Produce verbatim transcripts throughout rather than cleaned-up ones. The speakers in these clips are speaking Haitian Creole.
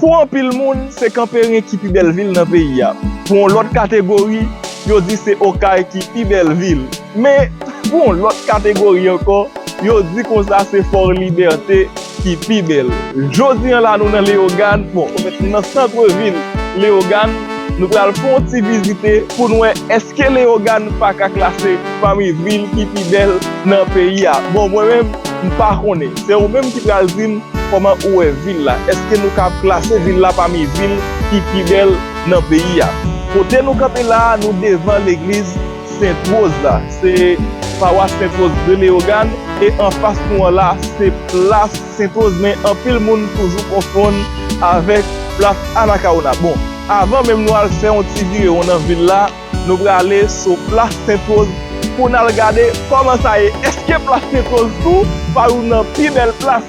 Pou anpil moun, se Kanperen ki pi bèl vil nan peyi a. Pou yon lòt kategori, yo di se Okay ki pi bèl vil. Men, pou yon lòt kategori ankò, yo di konsa se Fò Libète ki pi bèl. Jodi a la, nou nan Leyogàn, bon, anfèt, nou nan sant vil Leyogàn. Nou pral fè yon ti vizite pou n wè èske Leyogàn pa ka klase pami vil ki pi bèl nan peyi a. Bon, mwen menm, m pa konnen. Se ou menm ki pral di m kòman ou wè vil la. Èske nou ka klase vil la pami vil ki pi bèl nan peyi a? Kote nou kanpe la a, nou devan legliz Sent Woz la. Se pawas Sent Woz de Leyogàn. E anfas nou an la, se plas Sent Woz, men anpil moun toujou konfonn avèk plas Anakawona. Bon, avan menm nou al fè yon ti virewon nan vil la, nou prale sou plas Sent Woz pou n al gade kòman sa ye. Èske plas Sent Woz tou pa youn nan pi bèl plas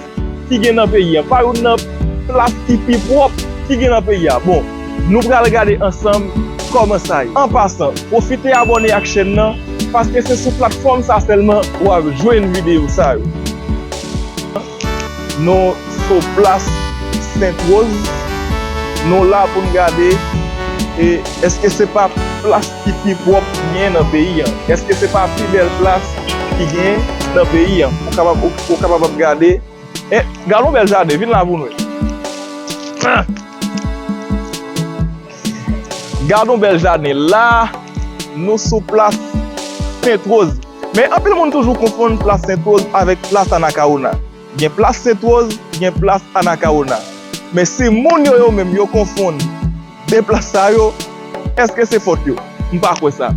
ki gen nan peyi a? Pa youn nan plas ki pi pwòp ki gen nan peyi a? Bon, nou pral gade ansanm kòman sa ye. An pasan, pwofite abòne ak chèn nan, paske se sou platfòm sa sèlman w ap jwenn videyo sa yo. Nou sou plas Sent Woz. Nou la pou n gade, e, èske se pa plas ki pi pwòp ki gen nan peyi a? Èske se pa pi bèl plas ki gen nan peyi a? Ou kapab, ou, ou kapab ap gade. E, gade yon bèl jaden, vin la pou n wè. Ah! Gade yon bèl jaden. La, nou sou plas Sent Woz. Men anpil moun toujou konfonn plas Sent Woz avèk plas Anakawona. Gen plas Sent Woz, gen plas Anakawona. Men si moun yo, yo menm, yo konfonn de plas sa yo, èske se fòt yo? M pa kwè sa.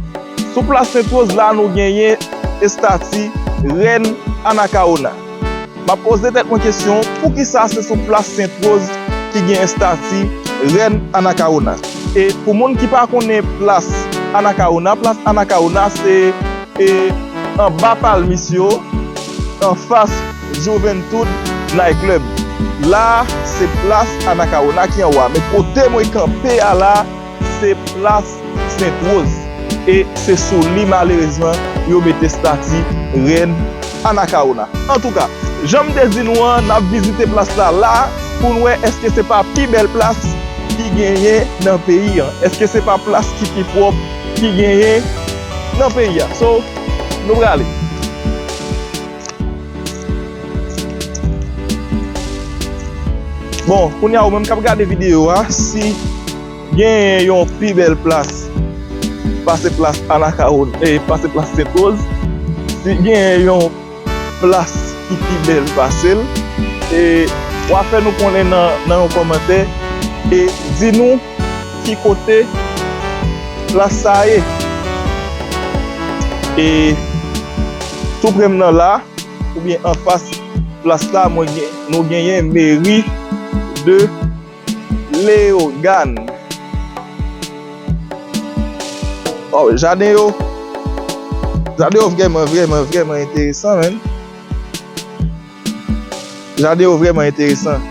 Sou plas Sent Woz la, nou genyen estati Rèn Anakawona. M ap poze tèt mwen kesyon, poukisa se sou plas Sent Woz ki gen estati Rèn Anakawona? E pou moun ki pa konnen plas Anakawona, plas Anakawona se e anba palmis yo, anfas Juventud Night Club. La, se plas Anakawona ki anwo a. Men kote mwen kanpe a la, se plas Sent Woz. E se sou li, malerezman, yo mete estati Rèn Anakawona. Antouka, jan m te di nou an, n ap vizite plas la la pou n wè èske se pa pi bèl plas ki genyen nan peyi a. Èske se pa plas ki pi pwòp ki genyen nan peyi a? So, nou prale. Bon, kounye a ou menm k ap gade videyo a, si genyen yon pi bèl plas pase plas Anakawona, e pase plas Sent Woz, si genyen yon plas ki pi bèl pase l, e w a fè nou konnen nan, nan yon kòmantè, e di nou ki kote plas sa ye. E tou pre m nan la, oubyen anfas plas la, mwen gen, nou genyen meri de Leyogàn. Waw, jaden yo, jaden yo vrèman, vrèman, vrèman enteresan, menn. Jaden yo vrèman enteresan.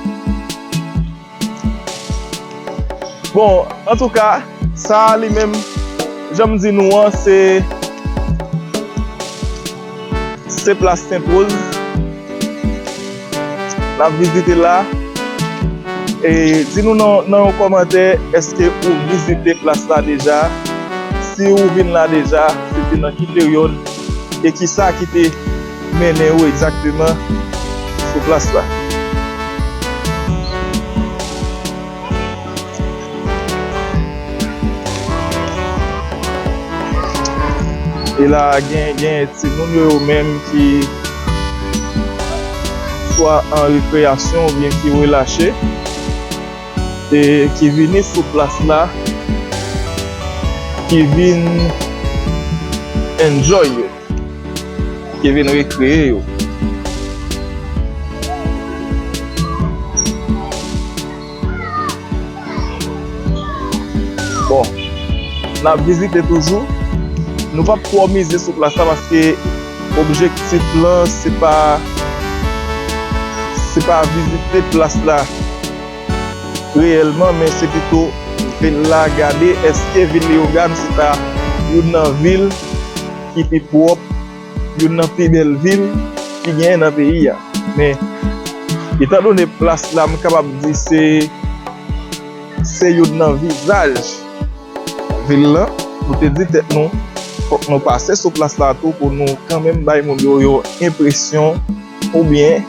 Bon, antouka, sa a li menm, jan m di nou an, se, se plas Sent Woz. N ap vizite la. E di nou nan, nan yon kòmantè, èske ou vizite plas la deja? Si ou vin la deja, se te nan ki peryòd? E kisa ki te mennen ou egzakteman sou plas la? E la, gen, gen timoun yo, yo menm ki swa an rekreyasyon oubyen ki relache, e ki vini sou plas la, ki vin enjoy yo, ki vin rekreye yo. Bon, n ap vizite toujou. Nou p ap twò mize sou plas la paske objektif lan se pa, se pa vizite plas la reyèlman, men se pito vin la gade èske vil Leyogàn se pa youn nan vil ki pi pwòp, youn nan pi bèl vil ki genyen nan peyi a. Men, etandone plas la, m kapab di se se youn nan vizaj vil lan. Nou te di tèt nou, fòk nou pase sou plas la tou pou nou kanmenm bay moun yo yon enpresyon, oubyen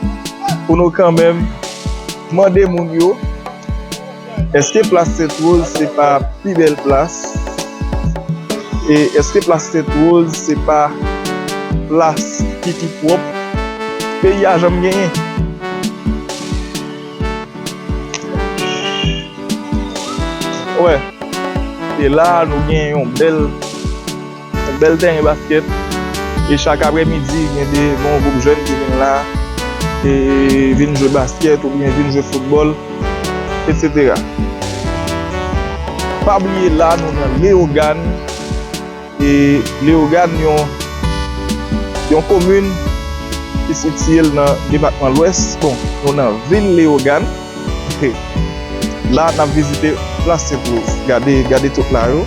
pou nou kanmenm mande moun yo, èske plas Sentwoz se pa pi bèl plas? E èske plas Sentwoz se pa plas ki pi pwòp peyi a janm genyen? Wè, e la nou gen yon bèl, yon bèl tèren baskèt. E chak aprèmidi, gen de, gen yon gwoup jèn ki vin la, e vin jwe baskèt oubyen vin jwe foutbòl, etsetera. Pa bliye la, nou nan Leyogàn. E Leyogàn, yon, yon komin ki sitiye l nan depatman Lwès. Bon, nou nan vil Leyogàn. La, n ap vizite plas Sentwoz. Gade, gade tout la yo.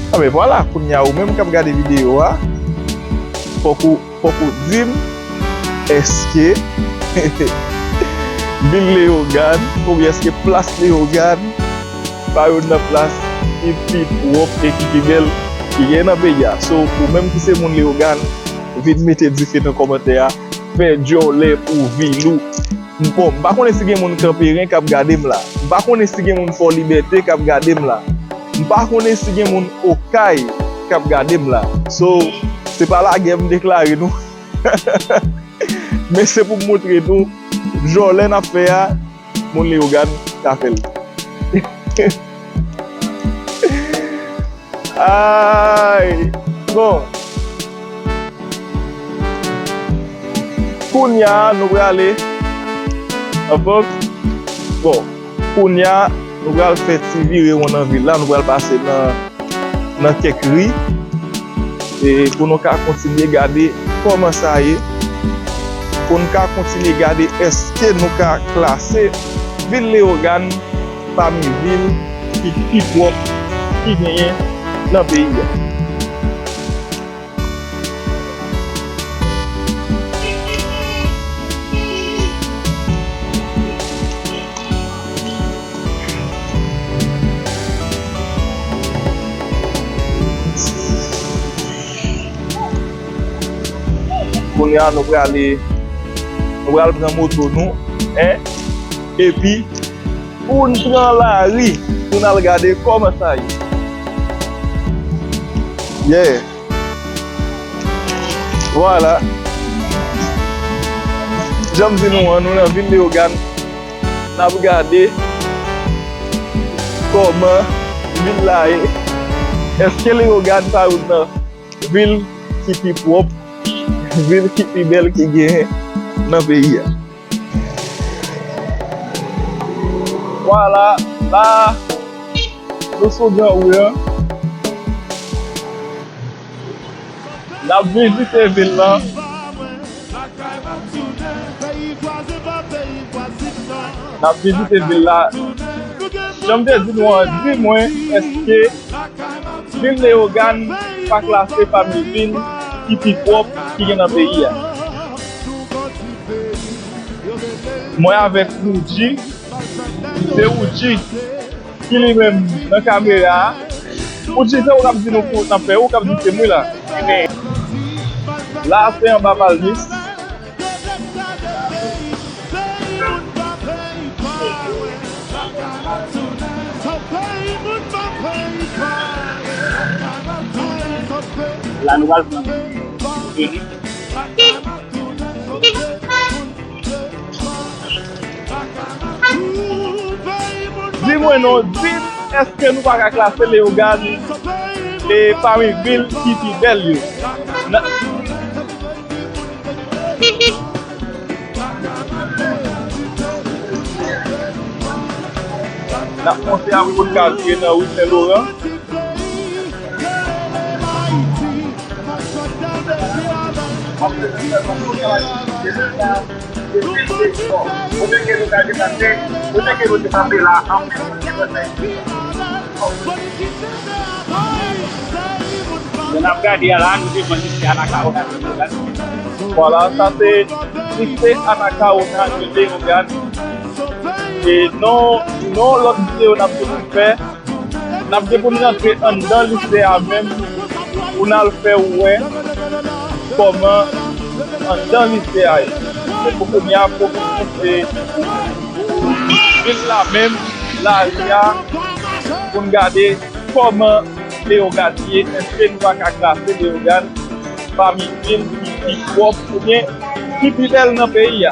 A, men vwala, kounye a, ou menm k ap gade videyo a, fòk ou, fòk ou di m, èske vil Leyogàn, oubyen èske plas Leyogàn pa youn nan plas ki pi pwòp e ki pi bèl ki gen nan peyi a? So, ou menm ki se moun Leyogàn, vin mete dife nan kòmantè a, fè djòlè pou vil ou. Bon, m pa konnen si gen moun Kanperen k ap gade m la. M pa konnen si gen moun Fò Libète k ap gade m la. M pa konnen si gen moun Okay k ap gade m la. So, se pa lagè m deklare nou. Men se pou m montre nou, djòlè n ap fè a, moun Leyogàn ka fè l. Ay! Bon. Kounye a, nou prale. Anfòm? Bon. Kounye a, nou pral fè ti vire won nan vil la. Nou pral pase nan, nan kèk ri. E pou nou ka kontinye gade kòman sa ye. Pou nou ka kontinye gade èske nou ka klase vil Leyogàn pami vil ki pi pwòp ki genyen nan peyi a. Kounye a, nou prale, nou pral pran moto nou, en, epi pou n pran lari, pou n al gade kòman sa ye. Yeah. Vwala. Jan m di nou an, nou nan vil Leyogàn. N ap gade kòman vil la ye. Èske Leyogàn pa youn nan vil ki pi pwòp, vil ki pi bèl ki genyen nan peyi a? Vwala, la, nou sou gran wout lan. N ap vizite vil lan. N ap vizite vil la. Jan m te di nou an, di mwen, èske vil Leyogàn pa klase pami vil ki pi pwòp ki gen nan peyi a? Mwen avèk Woodji, se Woodji ki li menm nan kamera a. Woodji, se ou k ap di nou kout nan fè, ou k ap di se mwen la. La, se anba palmis. La, nou pral pran. Di mwen non, di m, èske nou pa ka klase Leyogàn e pami vil ki pi bèl yo? Na-, n ap panse a moun k ap vire nan ri Sen Loran. Kote ke nou ta depase, kote ke nou te kanpe la, anpil moun te kontan. N ap gade a la, nou te pran lise Anacaona de Leyogàn. Vwala, sa se lise Anacaona de Leyogàn. E nan, nan lòt videyo n ap toujou fè, n ap gen pou n rantre anndan lise a menm, pou n al fè w wè kòman anndan lise a ye. Men pou kounye a, fòk nou montre vil la menm, lari a, pou n gade kòman Leyogàn ye, èske nou pa ka klase Leyogàn pami vil ki pi pwòp oubyen ki pi bèl nan peyi a?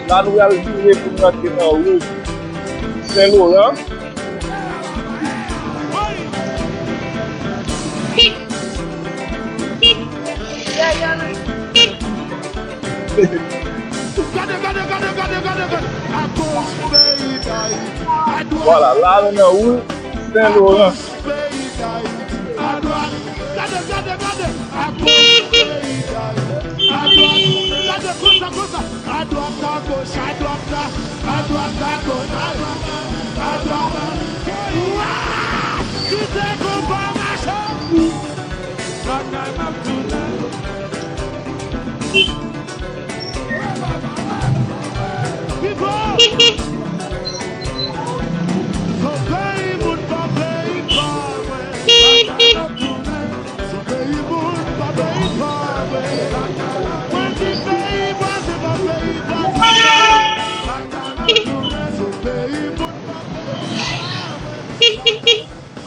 La nou pral vire pou n rantre nan ri Sen Loran. Vwala, la nou nan ri Sen Loran.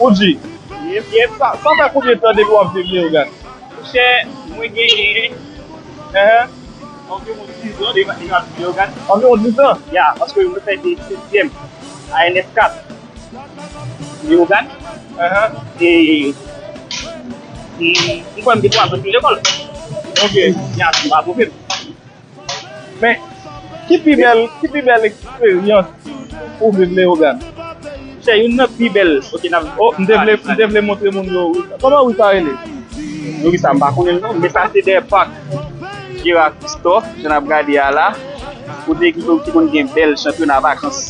Oudji, sa, sa fè konbyen tan depi w ap viv Leyogàn? Monchè, mwen genyen Enhen. Anviwon diz an deja, deja ap viv Leyogàn. Anviwon diz an? Ya, paske mwen fè de sezyèm A N F kat Leyogàn. Enhen. E, e, m kwè m gen twa zan sou lekòl. Ok. Ya, m pa twonpe m. Men, ki pi bèl, ki pi bèl eksperyans ou viv Leyogàn? Se youn nan pi bèl. Ok, n ap, oh, m te vle, m te vle montre moun yo ri sa. Kòman ri sa rele? Ri sa, m pa konnen l non, men sa se dèyè pak Gérard Christophe, jan n ap gade a la, kote ki, ki konn gen bèl chanpyona vakans.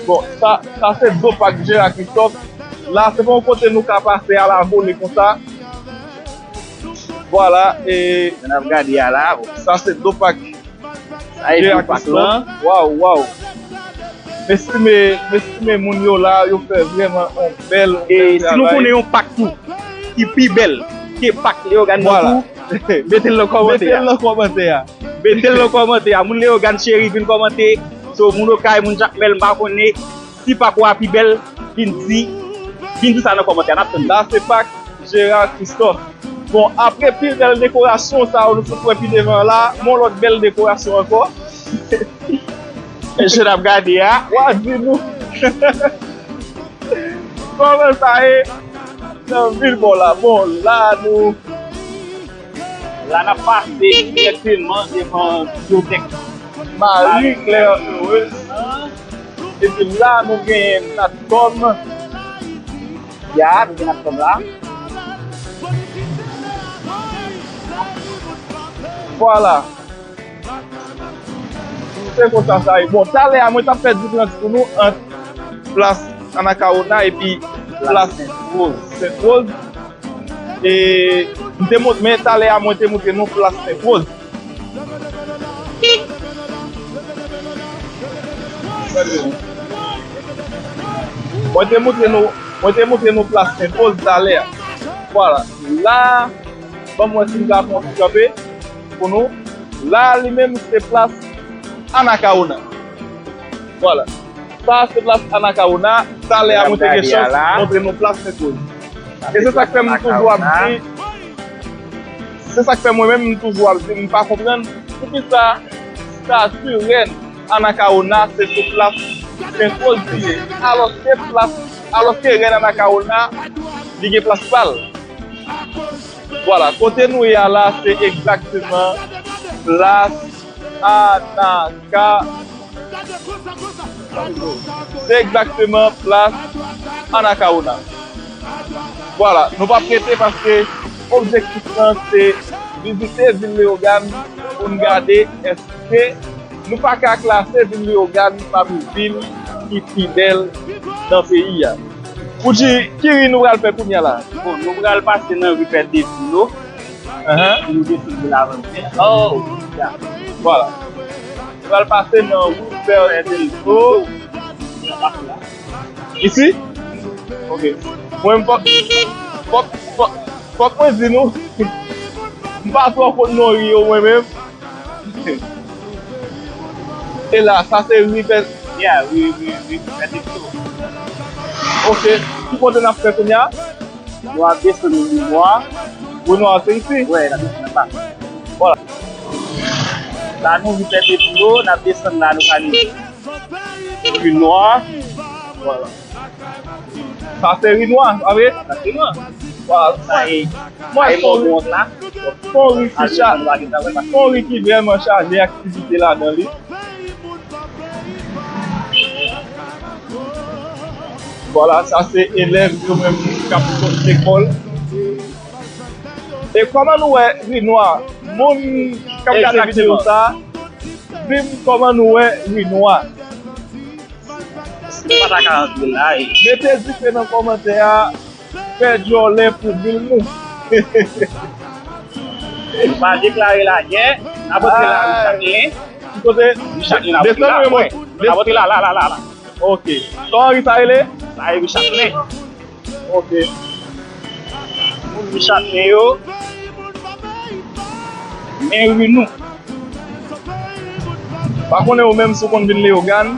Bon, sa, sa se do pak Gérard Christophe. La, se pa yon kote nou ka pase a la vole konsa. Vwala, e jan n ap gade a la, bon, sa se do pak Gérard Christophe. Waw, waw. M estime, m estime moun yo la, yo fè vrèman yon bèl, yon bèl travay. E si nou konnen yon pak tou ki pi bèl ke pak Leyogàn nan tou, mete l nan kòmantè a. Mete l nan kòmantè a. Mete l nan kòmantè a. Moun Leyogàn cheri vin kòmante. So, moun Okay, moun Jakmèl, m pa konnen. Si pak ou a pi bèl, vin di, vin di sa nan kòmantè a, n ap tann. La se pak Gérard Christophe. Bon, apre pi bèl dekorasyon sa yo nou sot wè pi devan la, m wè yon lòt bèl dekorasyon ankò. Mesye n ap gade a. W a di nou kòman sa ye nan vil bò la. Bon, la nou La n ap pase dirèkteman devan bibliotèk Marie Claire Heureuse. Epi la, nou gen Natcom. Ya, nou gen Natcom la. Vwala. Se konsa sa ye. Bon, talè a, mwen t ap fè diferans pou nou ant plas Anacaona epi plas Sent Woz. Sent Woz. E, m te mont-, men talè a, mwen te montre nou plas Sent Woz. Mwen te montre nou, mwen te montre nou plas Sent Woz talè a. Vwala. La, ban m wè si m ka fè yon ti kanpe pou nou. La, li menm, se plas Anacaona. Vwala. Sa se plas Anacaona. Talè a, mwen te gen chans montre nou plas Sent Woz. E se sa k fè m toujou ap di, se sa k fè mwen menm, m toujou ap di, m pa konprann poukisa estati rèn Anacaona se sou plas Sent Woz li ye. Alòske plas, alòske rèn Anacaona, li gen plas pa l. Vwala, kote nou ye a la, se egzakteman plas Anaka-, se egzakteman plas Anacaona. Vwala, nou p ap rete paske objektif lan se vizite vil Leyogàn pou n gade èske nou pa ka klase vil Leyogàn pami vil ki pi bèl nan peyi a. Poutji, ki ri nou pral fè kounye a la? Bon, nou pral pase nan ri Pè Devino. Ahan. Pou nou desann ri Lavandyè. Oh! Ya. Vwala. Nou pral pase nan ri Pè Devino. Isi? Ok. Mwen, fòk, fòk, fòk, fòk mwen di nou, m pa twò konn non ri yo, mwen menm. E la, sa se ri Pè-, yeah, ri, ri, ri Pè Devino. Ok. Ki kote n ap fè kounye a? Nou ap desann ri Nwa. Ri Nwa se isi? Wè, n ap desann anba. Vwala. La nou ri Pè Devino, n ap desann la, nou prale ri Nwa. Vwala. Sa se ri Nwa, pa vre? Sa se Nwa. Vwala. Sa e, mwen, sa e se yon, Mòwont la. Se yon ri ki cha-, se yon ri ki vrèman chaje aktivite ladan li. Vwala, sa se elèv yo menm k ap sot lekòl. E kòman nou wè ri Nwa? Moun k ap gade videyo sa, di m kòman nou wè ri Nwa. Mwen pa ta ka antre la, e. Mete dife nan kòmantè a, fè djòlè pou vil nou. Nou pa deklare lagè, n ap antre la, ri Chaplin. Ki kote? Ri Chaplin, n ap antre la. Desann wi, mwen. N ap antre la, la, la, la, la. Ok. Kòman ri sa rele? Sa e ri Chaplin. Ok. Moun ri Chaplin yo, men ri nou. Pa konnen ou menm si w konn vin Leyogàn.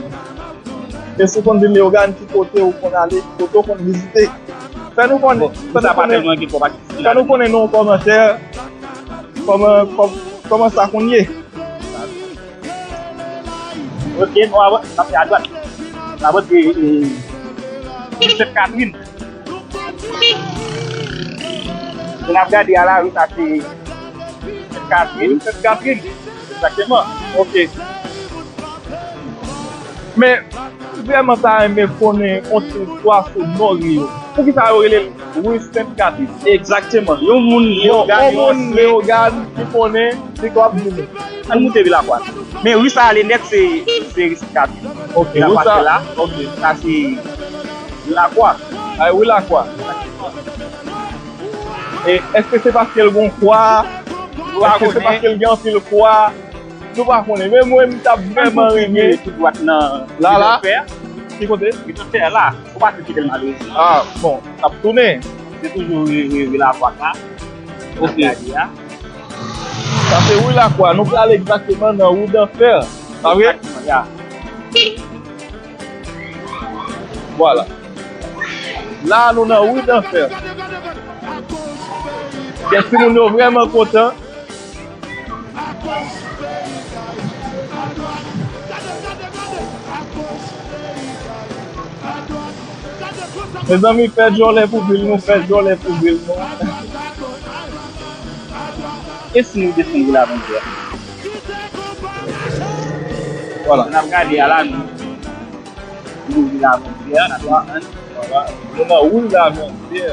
E si w konn vin Leyogàn, ki kote ou konn ale, ki kote ou konn vizite. Fè nou konnen, bon, fè nou konnen, fè nou konnen nan yon kòmantè kòman, kòm-, kòman sa konn ye. Ok, nou avan-, n ap fè adwat. N ap antre, e, e, ri Sent Katrin. Jan n ap gade a la, ri sa se Sent Katrin. Sent Katrin. Egzakteman. Ok. Men, m vrèman ta renmen konnen yon ti istwa sou non ri yo. Poukisa yo rele l ri Sent Katrin? Egzakteman. Yon moun Leyogàn, yon moun Leyogàn ki konnen, li kapab di nou. Ann moute Vilakwa. Men ri sa ale nèt se, se ri Sent Katrin. Ok, ri sa. Vilakwa se la. Ok. Sa se Vilakwa. Ay, Vilakwa. E èske se paske l gon kwa? Nou pa konnen. Èske se paske l gen anpil kwa? Nou pa konnen. Men mwen, m t ap vrèman renmen. Tou dwat nan la, la. Ki kote? Ri Dòktè la. Ou pa kite l malere. Ah, bon, n ap tounen. Se toujou ri, ri, ri Lakwa sa. Ok. N ap gade a. Sa se ri Lakwa. Nou prale egzakteman nan ri Danfè. Pa vre? Egzakteman, ya. Vwala. La, nou nan ri Danfè. Kèk timoun yo vrèman kontan. Mezanmi, fè djòlè pou vil nou, fè djòlè pou vil nou. E si nou desann ri Lavandyè? Vwala. N ap gade a la, nou. Nou ri Lavandyè, n ap desann. Vwala. Nou nan ri Lavandyè.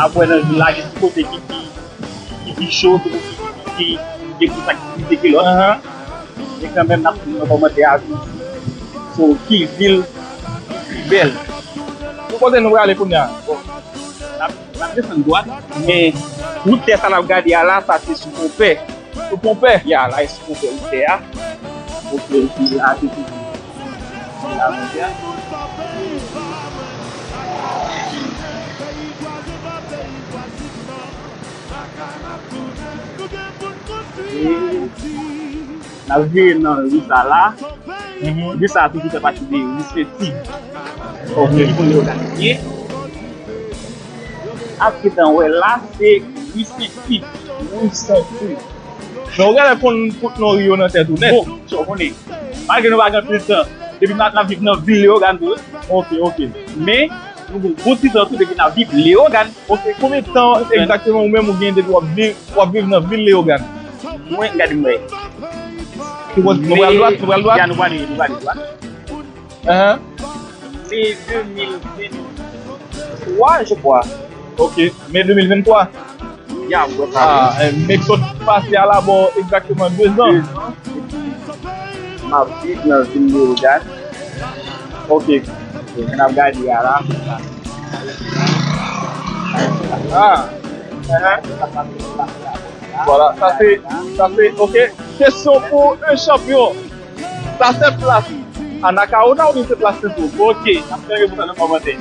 Apre nan vil la, gen ti kote ki pi ki pi cho, ki, ki, ki gen plis aktivite ke lòt. Ahan. Men kanmenm, n ap di nan kòmantè a, so, ki vil ki pi bèl. Ki kote nou prale kounye a? Bon, n ap, n ap desann dwat, men wout tè sa n ap gade a la, sa se sou Ponpè. Sou Ponpè? Ya, la e sou Ponpè wout tè a. Ponpè, epi la, se tou. La, Ponpè. E n ap vire nan ri sa la. Mhm. Ri sa a toujou fè pati de ri Senti. Ok. Ki pou yo gade. Ap gentan wè la, se ri Senti. Ri Senti. Men ou genlè konn tout non ri yo nan tèt ou nèt. Bon, sa w konnen. Malgre nou pa gen anpil tan, depi n ap, n ap viv nan vil Leyogàn tou, wi. Ok, ok. Men, nou gen bon ti tan tou depi n ap viv Leyogàn. Ok, konbyen tan egzakteman ou menm ou gen depi w ap viv, w ap viv nan vil Leyogàn? Mwen, gade m wè. Nou pral, nou pral dwat, nou pral dwat? Ya, nou prale, nou prale dwat. Hein? Me de mil venntwa, je crois. Ok, me de mil venntwa. Ya, mwen pa. Ah, eh, me k sot pase a la bò egzakteman de zan. De zan. M ap viv nan vil Leyogàn. Ok. E n ap gade a la. Ah. Voilà, sa se, sa se, ok. Kesyon pou un champion. Sa se plas Anacaona oubyen se plas Sentwod? Ok, n ap fè reponn sa nan kòmantè.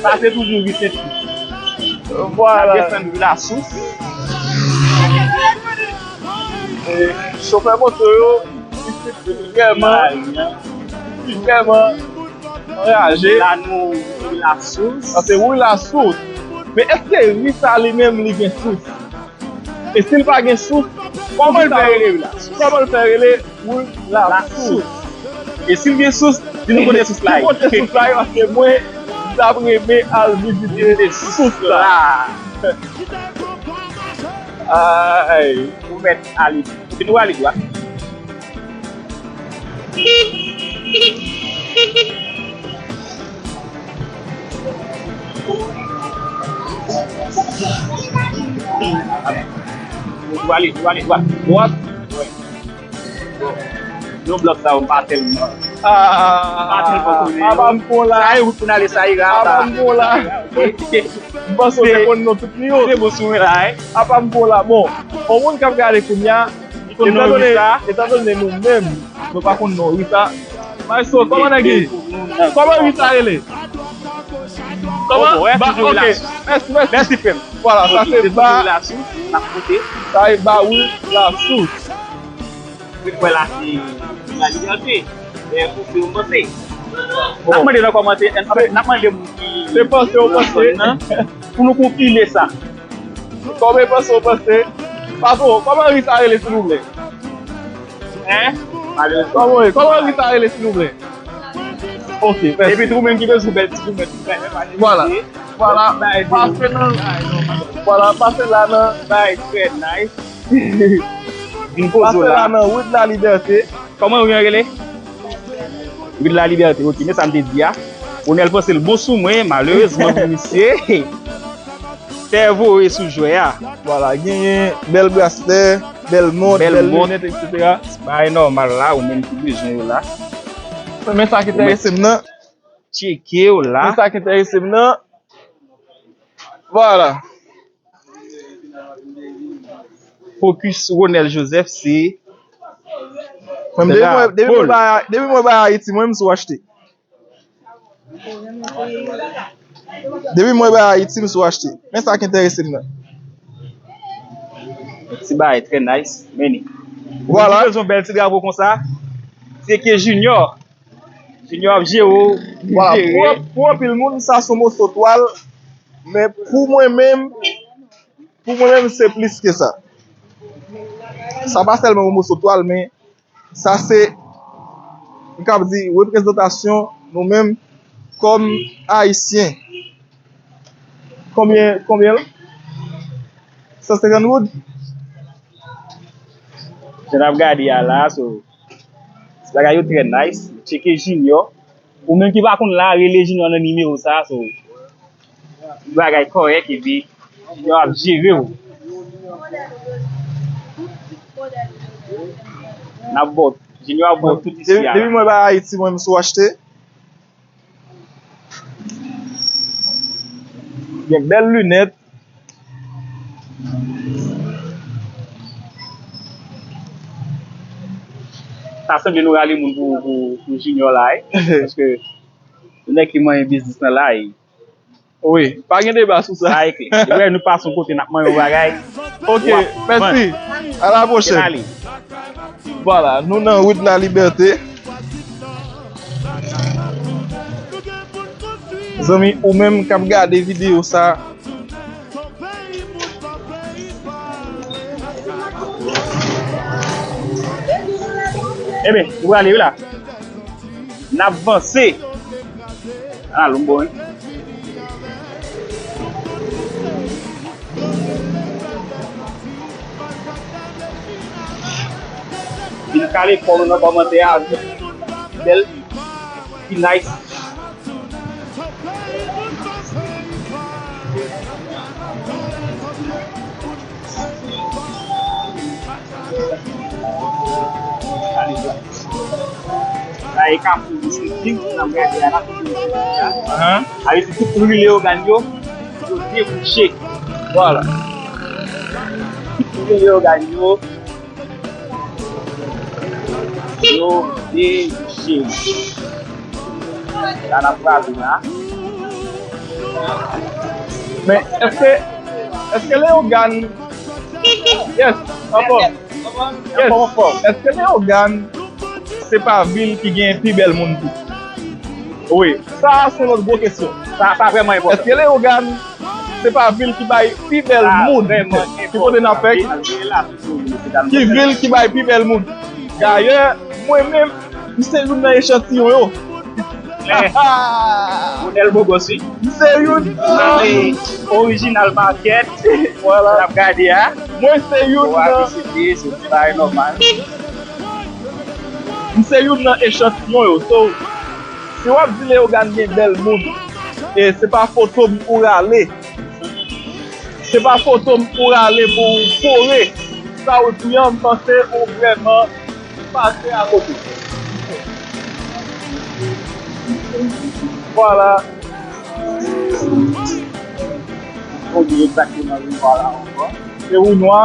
Sa se toujou ri Sentwod. Vwala. Desann ri Lasous. E chofè moto yo, isit vrèman, vrèman anraje. La nou ri Lasous. Sa se ri Lasous. Men èske ri sa li menm li gen sous? E si l pa gen sous, kòman l fè rele ri Lasous? Kòman l fè rele ri Lasous? E si l gen sous, di nou kote sous la ye. Di kote sous la ye, paske mwen, m t ap renmen al vizite sous la. Ay. Ou mèt ale. Ou fin wale dwat. Ou ale, ou ale dwat. Dwat? Wi. Non, blòk sa yo, m pa tèlman. Ah, m pa tèlman konnen yo. Apa m pran la. Sa e wout pou n ale Sayira. Apa m pran la. M panse w te konn non tout li yo. Se bon sou mwen la, wi. Apa m pran la. Bon, yon moun k ap gade kounye a, Li konn non ri sa. Etandone nou menm, nou pa konn non ri sa. Maestro, kòman nèg ye? Kòman ri sa rele? Kòman? Ba, ok. Mèsi, mèsi. Mèsi, frè m. Vwala, sa se ba. Sa e ba ri Lasous. Wi, wè la, se la libète. Lè pou fè yon panse. N ap mande nan kòmantè, anfèt, n ap mande moun ki se panse yo panse nan, pou nou konfime sa. Kòman panse w panse? Patwon, kòman ri sa rele, silvouplè? Hein? Kòman, kòman ri sa rele, silvouplè? Ok, mèsi. Epi tou, ou menm ki bezwen bèl ti goumèt, vwala. Vwala, pase nan, vwala, pase la nan. Bagay trè nice. Vin poze w la. Pase la nan Rue de la Liberté. Kòman ri an rele? Rue de la Liberté, ok, men sa m te di a. Onèl panse l bon sou mwen, malerezman pou misye. Tè voye sou jwè a. Vwala, genyen bèl braslè, bèl mont, bèl linèt, etsetera. Bagay nòmal la, ou menm ki bezwen yo la. Men sa ki enterese m nan. Tcheke yo la. Men sa ki enterese m nan. Vwala. Focus Ronel Joseph, se. Mwen, depi mwen, depi mwen bay, depi mwen bay Ayiti, mwen, m sou achte. Depi mwen bay Ayiti, m sou achte. Men sa k enterese m nan. Ti bagay trè nice, men. Vwala. Ou bezwen bèl ti drapo konsa. Se ke Junior. Junior ap jere w, li jere. Vwala, pou, pou anpil moun, sa se yon moso twal, men pou mwen menm, pou mwen menm, se plis ke sa. Sa pa sèlman yon moso twal, men sa se, m kab di, reprezantasyon nou menm kòm Ayisyen. Konbyen, konbyen l? San senkant goud? Jan n ap gade a la, so, bagay yo trè nice. Tcheke Junior. Ou menm ki pa konn la, rele Junior nan nimewo sa, so, bagay kòrèk, epi Junior ap jere w. N ap ba w, Junior ap ba w tout isi a. Depi mwen bay Ayiti, mwen, m sou achte. Gen bèl linèt. Sa sanble nou rale moun pou, pou, pou Junior la, wi. Paske se nèg ki manyen biznis lan la, wi. Wi, pa gen deba sou sa. Sa e klè. Depi nou pase yon kote, n ap manyen yon bagay. Ok, mèsi. A la pwochèn. Vwala, nou nan Rue de la Liberté. Zanmi, ou menm k ap gade videyo sa, Ebyen, nou prale wi la. N ap vanse. A, lonbo, wi. Vin kale kò w nan kòmantè a, vin bèl, vin nice. Sa e Kafou Distriktiv, n ap gade a la. Ahan. Sa vle di tout ri Leyogàn yo, yo debouche. Vwala. Tout ri Leyogàn yo, yo debouche. La n ap prale la. Men èske, èske Leyogàn, yes, anfòm. Yes. Èske Leyogàn se pa vil ki gen pi bèl moun tou? Wi. Sa a se yon lòt gwo kesyon. Sa, sa vrèman enpòtan. Èske Leyogàn se pa vil ki bay pi bèl moun? Ki kote n ap fèk? Ki vil ki bay pi bèl moun? Dayè, mwen menm, m se youn nan echantiyon yo. Men, Ronel Bogos, wi. M se youn nan. Original Market. Vwala. N ap gade a. Mwen se youn nan. Ou a deside, se yon bagay nòmal. M se youn nan echantiyon yo. So, si w ap di Leyogàn gen bèl moun, e se pa foto m ou rale. Se pa foto m ou rale pou w kore sa w di an, m panse ou vrèman pase akote. Vwala. Ou di egzakteman ri nwa la ankò. Se ri nwa.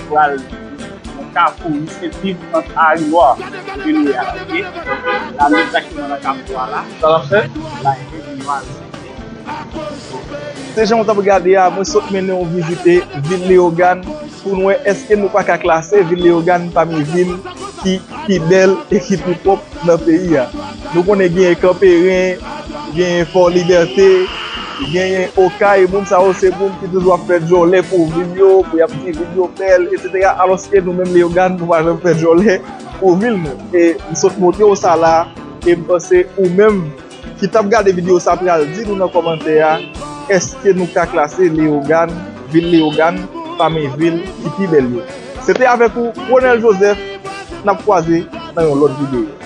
Pral nan Kafou Distriktiv ant Ari Nwa e Leyogàn, oke? La nou egzakteman nan kafou a la. Sa l ap fè? La, ri nwa. Se jan w t ap gade a, mwen sot mennen w vizite vil Leyogàn pou n wè èske nou pa ka klase vil Leyogàn pami vil ki pi bèl e ki pi pwòp nan peyi a. Nou konnen genyen Kanperen, genyen Fò Libète, genyen Okay, moun sa yo se moun ki toujou ap fè djòlè pou vil yo, pou y ap di vil yo bèl, etsetera. Alòske nou menm Leyogàn, nou pa janm fè djòlè pou vil nou. E m sot montre w sa la, e m panse ou menm ki t ap gade videyo sa pral di nou nan kòmantè a, èske nou ka klase Leyogàn, vil Leyogàn, pami vil ki pi bèl yo. Se te avèk ou, Ronel Joseph, n ap kwaze nan yon lòt videyo.